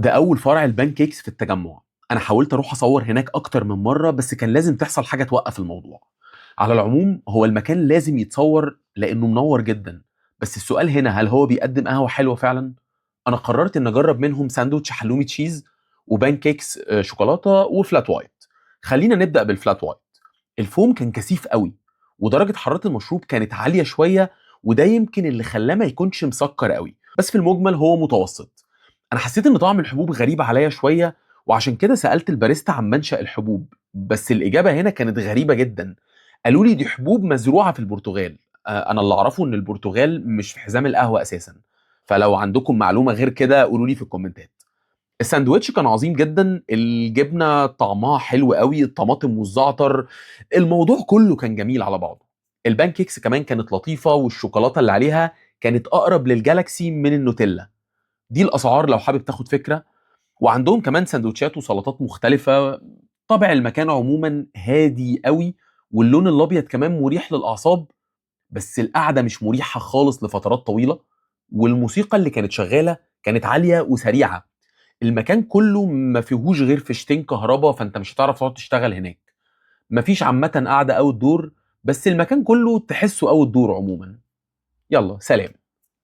ده أول فرع ال pancakes في التجمع. أنا حاولت أروح أصور هناك أكتر من مرة، بس كان لازم تحصل حاجة توقف الموضوع. على العموم هو المكان لازم يتصور لأنه منور جدا، بس السؤال هنا هل هو بيقدم قهوة حلوة فعلا؟ أنا قررت إن أجرب منهم ساندوتش حلومي cheese و pancakes شوكولاتة و flat white. خلينا نبدأ بال flat white. الفوم كان كثيف قوي، ودرجة حرارة المشروب كانت عالية شوية، وده يمكن اللي خلاه ما يكونش مسكر قوي، بس في المجمل هو متوسط. انا حسيت ان طعم الحبوب غريب عليا شوية، وعشان كده سألت الباريستا عن منشأ الحبوب، بس الإجابة هنا كانت غريبة جدا. قالوا لي دي حبوب مزروعة في البرتغال. انا اللي اعرفه ان البرتغال مش في حزام القهوة اساسا، فلو عندكم معلومة غير كده قولوا لي في الكومنتات. الساندوتش كان عظيم جدا، الجبنة طعمها حلو قوي، الطماطم والزعتر، الموضوع كله كان جميل على بعضه. ال pancakes كمان كانت لطيفة، والشوكولاتة اللي عليها كانت أقرب للجالكسي من النوتيلا. دي الأسعار لو حابب تاخد فكرة. وعندهم كمان سندوتشات وسلطات مختلفة. طابع المكان عموما هادي قوي، واللون الأبيض كمان مريح للأعصاب، بس القعدة مش مريحة خالص لفترات طويلة، والموسيقى اللي كانت شغالة كانت عالية وسريعة. المكان كله ما فيهوش غير فيشتين كهرباء، فانت مش هتعرف تقعد تشتغل هناك. مفيش عامة قعدة outdoor، بس المكان كله تحسه outdoor عموما. يلا سلام.